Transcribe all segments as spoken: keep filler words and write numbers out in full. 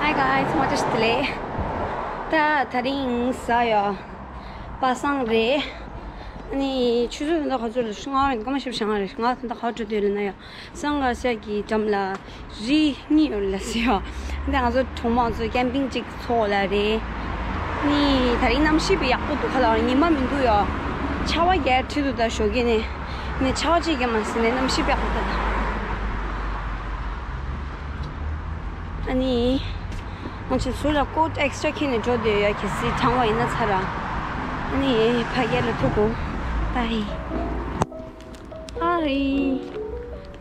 Hi guys, ང་ཚོ་ལས་ད་དེ་རིང་གཟའ་ཡོད། པ་སངས་རེད། ཨ་ནི་ཆུ་ཚོད་ད་ལྟ་ག་ཚོད་རེད། ང་སྐར་མ་བཞི་བཅུ་ཞེ་ལྔ་རེད། ང་ད་ལྟ་ག་པར་འགྲོ་འདོད་ལབ་ན་ཡ། སངས་རྒྱས་ཀྱི་འགྲམ་ལ་རི་གཉིས་ཡོད་ལབ་ཟེར་ཡ། འདི་ང་ཚོ་གྲོགས་མོ་ཚོ་ཀེམ་པིང་གཅིག་ཚོགས་ལ་རེད། ནི་དེ་རིང་གནམ་གཤིས་དཔེ་ཡག་པོ་འདུག་ག་ལ་ཉི་མ་མི་འདུག་ཡ། ཆར་པ་རྒྱག་ཁྲིད་འདུག་ད་ཞོགས་ཀས་ནས། ནི་ཆར་པ་གཅིག་ཀྱང་མ་ཟིན་ནས་གནམ་གཤིས་དཔེ་ཡག་པོ་འདུག་ཨ་ནི། ང་ཚོ་ཟུར་ལ་ཀོ་ཊི་ཨེག་སི་ཊྲ་འཁྱེར་ནས་འགྲོ་འདོད་ཡོད། གལ་སྲིད་གྲང་བ་ཡིན་ན་ཚ་ར། ཨ་ནི་ཕ་གི་ལ་ཐུག་གོ། བྷའི། ཧའི།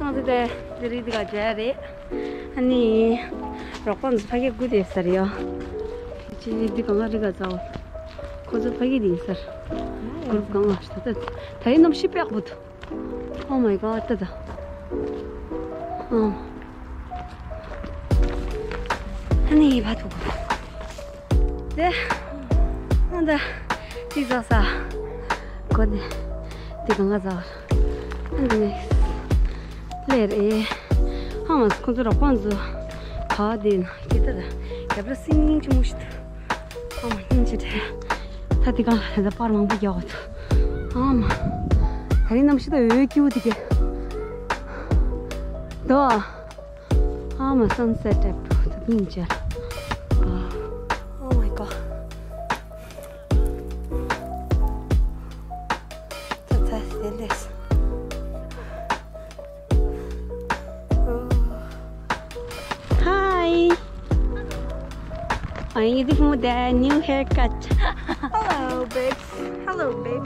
ང་ཚོ་དེ་དེ་རིང་འདི་ག་མཇལ་རེད། ཨ་ནི་རོགས་པ་ཚོ་ཕ་གི་སྒུག་བསྡད་ས་རེད་ཡ། ཅི་འདི་གང་ག་རི་ག་ཚ་བ། ཁོ་ཚོ་ཕ་གི་འདི་ཡིན་ས་རེད། གུར་གང་ལ་ད་ད་ད་ཡིན་ནམ་ཤི་པེག་བུད། Oh my god, ཏ་ཏ། ཨ། ཨ་ནི་ཕ་ཐུག་དེ། ཨ་ད། ཏི་ཟ་ས། གོ་ནི། ཏི་གང་ག་ཟ། ཨ་ནི། ལེ་རེ། ཨ་མ་ཁོ་ཚོ་རོགས་པ་ཚོ། ག་དེ་ན་ཀི་ཏ་ཏ། རྒྱབ་ལ་སིང་སིང་ཆུང་ངུ་ཞིག་འདུག་ཨ་མ་སྙིང་རྗེ་ཐལ། ད་དེ་གང་ལ་ད་པར་མང་པོ་རྒྱག་འོ་ཐུ། ཨ་མ། ད་རིང་གནམ་གཤིས་ད་འོད་སྐྱིད་པོ་དེ་གས། དོ། ཨ་མ་སན་སེ་ཊི་ཊེབ་ཏུ་ད་སྙིང་རྗེ། Oh my god. ད་ད་དེ་ལས། Hi. Are you looking for the new haircut? Hello, babes. Hello, babes.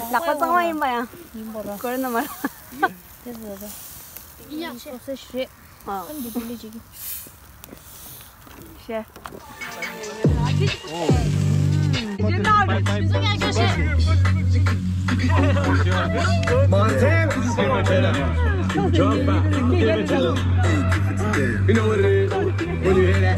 ལག་པ་གཙང་མ་ཡིན་པ་ཡང་། ཡིན་པ་ར། གོ་རེ་ན་མ་ར། དེ་ཟེར་ར། ཡིན་ཡང་ཆོག་ས་ཞེས། ཨ། ཨ་འདི་པུ་ལི་ཅིག་ཤེ། You know what it is when you hear that.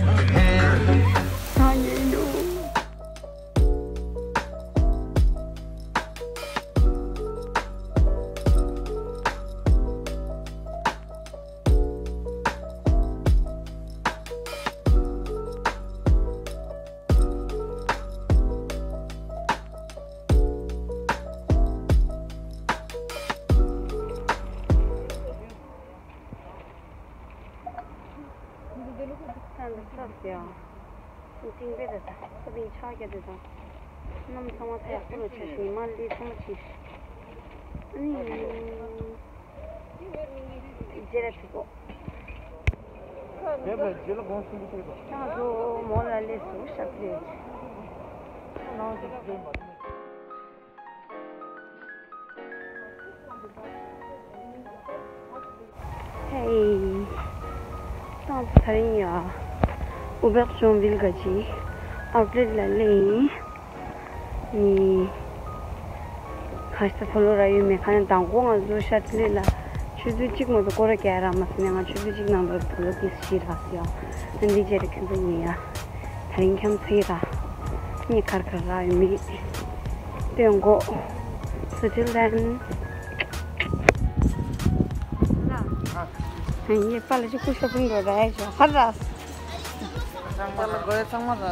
འདི་འདི་ལུག་འདི་ཚ་འདི་ཚ་ཟེར་ཡ། ཅིང་པེ་དེ་ཚ་ཚ་བིང་ཆག་རྒྱ་དེ་ཚ། གནམ་ཚང་མ་ཚ་ཡག་པོ་རུ་ཆ་ཞིང་མ་ལི་ཚང་མ་ཆིག་ཨ་ནི། རྗེ་ར་ཐུག་གོ། རྗེ་ལ་དགོངས་སུ་འདུག་ད་ཚོ་མོ་ལ་ལས་སུ་ཤ་ཕེ། Hey. ད་ཚ་རིང་ཡ། ཨུ་བེག་ཅོང་བིལ་ག་ཅི། ཨའུ་ཊི་ལེཊ་ལ་སླེབས་ཡིན། ནི། ཁ་ཤས་ཕོ་ལོ་ར་ཡོད་མེད་ཁ་ནས་དང་པོ་ང་ཚོ་ཤ་ཊི་ལེ་ལ་ཆུ་ཚོད་གཅིག་མ་གཏོགས་སྐོར་ར་རྒྱག་རག་མ་སོང་ནས། ང་ཆུ་ཚོད་གཅིག་ནང་དུ་ཕོ་ལོ་ཏིས་ཤི་རག་སོང་། ཨ་འདི་རྗེས་ར་ཁྱོད་ཚོ་ཉན་ཡ། དེ་རིང་འཁྱམ་ཚེ་ར། ངས་གར་གར་རག་ཡོད་མེད་སྟོན་གོ། So till then. ངས་པཱ་ལགས་ཀྱི་སྐུ་ཞབས་དཔོན་དུ་རག་ཡ་ཞོག་གར་རག་ཚང་མ་ལ་དགོས་ཚང་མ་རག་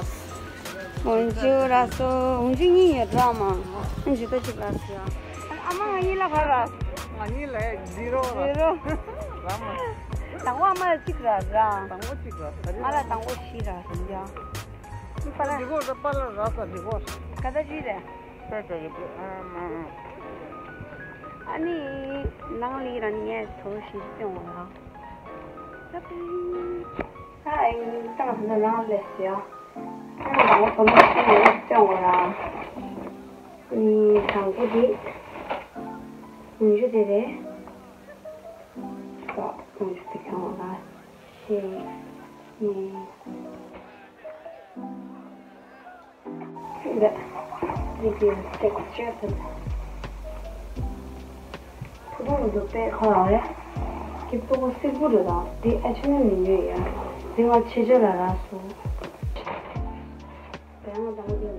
འོན་ཇུ་རག་སོ། འོན་ཇུ་གཉིས་ཡོད་ར་མ། འོན་ཇུ་ད་གཅིག་རག་སོ་ཡ། ཨ་མ་ང་གཉིས་ལ་ག་རག་ང་གཉིས་ལ་ཛི་རོ་རག་ཛི་རོ། རག་མ། དང་པོ་ཨ་མ་ལ་གཅིག་རག་ར། དང་པོ་གཅིག་རག་ང་ལ་དང་པོ་བཞི་རག་ཡ། ཨ་ལི་གོ་ར་པཱ་ལགས་རག་ས་ཨ་ལི་གོ། ག་ད་ཅི་རེད། པེ་ཏོ་ཡོད་པ་ཨ་མ། ཨ་ནི། ནང་ལི་ར་ནི་ངས་ཐོ་ཤི་སྟོན་བ་ར། ཧའི། ད་ང་ཚོ་ནང་སླེབས་སོང་ཡ། ཨ་ནི་ང་ཚོ་ནང་སླེབས་སོང་ཡ། ཨ་ནི་དང་པོ་དེ། འོན་ཇུ་དེ་རེད། ད་འོན་ཇུ་དེ་གང་བ་ལ་ཤེས་ནས། འདི་འདི་གི་ཊེག་སི་ཅར་དེ་ཕུ་ཐུང་དུ་དཔེ་ཁོ་རང་རེད། སྐྱིད་པོ་སིལ་བུ་རེད་ད། འདི་ཨེ་ཆི་ནི་མི་ཉོས་ཡ། འདི་ང་ཕྱི་རྒྱལ་ལ་རག་སོང་། དེ་ཡང་དང་འདི་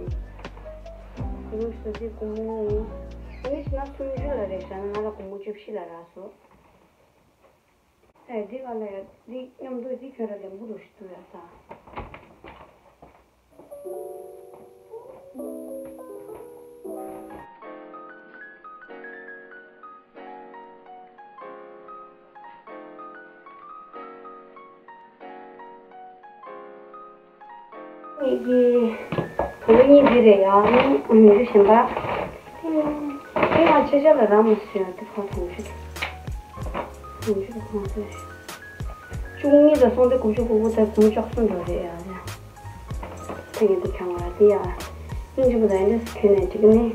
ནི། ངས་ཟ་ཟིག་སྒོར་མོ། ཨ་ནི་ཕྱི་ན་སུམ་ཅུ་ལ་རེད་བཞག་ན་ང་ལ་སྒོར་མོ་བཅུ་བཞི་ལ་རག་སོང་། ཨེ་འདི་ག་ལ་ཡ་འདི་མཉམ་དུ་འདི་ཁྱོད་ར་ལེན་པོ་འདུག་ཞིག་འདུག་ཡ་ད། ངེད་ཀྱི་བུ་མོ་གཉིས་འདི་རེད་ཡ། ཨ་ནི་ཉི་ཤུ་གཞན་པ། དེ་ང་ཆེ་ཆ་ལ་རག་མ་སོང་ཡ། དེ་ཁ་ཐོང་ཆུ་དེ་ཐོང་ཆུ་དེ་ཁ་ཐོང་ཆུ། བཅུ་གཉིས་དང་སོང་སྟེ་དགུ་བཅུ་གོ་དགུ་དང་དགུ་བཅུ་གསུམ་འགྲོ་རེད་ཡ། དེ་ཡིན་དུ་ཁྱང་བ་དེ་ཡ། སྙིང་རྗེ་པོ་དང་ཡིན་དུ་ཁྱོད་ནས་འགྲིག་ནི།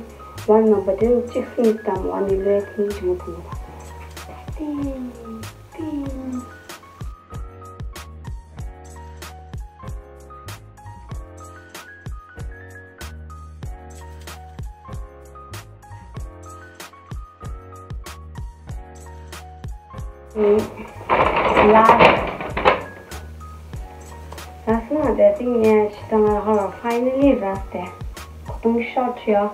ཝན་ནམ་བར་དེ་གཅིག་གཉིས་དང་ཝན་ནི་ལོས་དེ་སྙིང་རྗེ་མོ་དང་། ཏིང་ཏིང་། ལ། ལ་སོང་ན་དེ་ཏིང་ངས་ཕྱི་ད་ང་ཧ་ལ་ཕའི་ནལ་ལི་རག་སྟེ། ཁོ་ཏུང་ཤོར་ཊི་ཡ།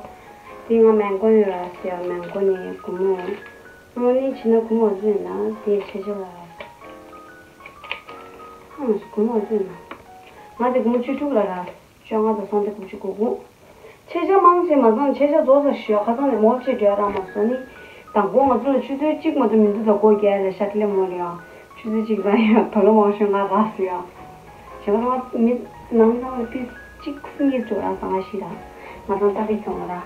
དེ་ང་མེང་གོ་ནས་རག་སྟེ་ཡ། མེང་གོ་ནས་སྒོར་མོ། ཨ་ནི་ཕྱི་ན་སྒོར་མོ་ཟོས་ན་དེ་ཆེ་ཆེ་ལ་རག་ཧང་སྒོར་མོ་ཟོས་ན། ང་དེ་སྒོར་མོ་བཅུ་དྲུག་ལ་རག་བཅོ་ལྔ་དང་སོང་སྟེ་དགུ་བཅུ་གོ་དགུ། ཆེ་ཆ་མང་ཆེ་མ་ཚང་ཆེ་ཆ་རྫོགས་ས་ཞུ་ཡ། ཁ་སང་ནས་མོ་ཆེ་འགྲོ་ཡ་རག་མ་སོང་ནི། དང་པོ་ང་ཚོ་ལ་ཆུ་ཚོད་གཅིག་མ་གཏོགས་མི་འདུག་ད་སྒོ་རྒྱག་ཡ་ལ་ཤ་ཀི་ལེ་མོ་ལ་ཡ། ཆུ་ཚོད་གཅིག་ཙམ་ཡ་དོ་ལོ་མང་ཤོས་ང་རག་སོང་ཡ། བྱས་པ་ང་མི་ནང་ནང་ལ་པིས་གཅིག་གཉིས་འགྲོ་རག་ས་ང་ཤི་རག་ང་ཚང་ལྟ་གི་ཁྱོང་རག་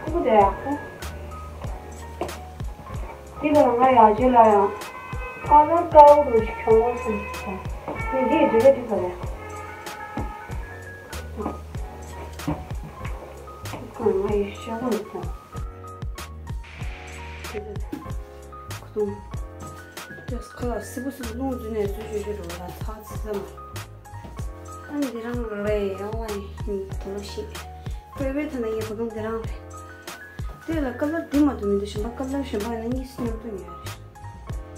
ཁོ་བོ་དེ་ཡག་པོ། འདི་ལ་ང་ཡག་ཅེ་ལ་ཡང་། ཁ་ལག་དཀར་པོ་རུ་ཞིག་གྱོང་བ་སོང་། འདི་འདི་འདི་ག་འདི་ག་རེད། ཁོ་ང་ཡི་ཤོག་བུ་རུ་གྱོང་། ཁོ་ཚོ། ཁོ་ལ་སིབ་སིབ་རླུང་འཛུལ་ནས་འཛུལ་ཞུ་ཞུ་རུ་ལ་ཚ་ཚ་ཚ་མ། ཨ་འདི་རང་རེད་ཡ་ཝའི་དུ་ལོ་ཤི། པེ་པེ་ཐ་ན་ཡེ་བུ་དུང་འདི་རང་རེད། དེ་ལ་ཀ་ལར་འདི་མ་གཏོགས་མི་འདུག་གཞན་པ་ཀ་ལར་གཞན་པ་ཡིན་ན་གཉིས་སུ་མཉམ་དུ་ཉོ་ཡ་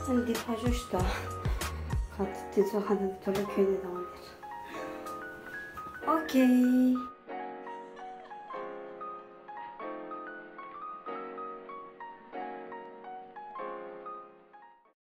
རེད། ཨ་འདི་ཕ་ཆོ་ཤི་ད། ཁ་དེ་ཚོ་ཁ་དེ་དུ་ལོ་གྱོན་ནས་དང་བ་འདིར། ཨོ་ཁེ།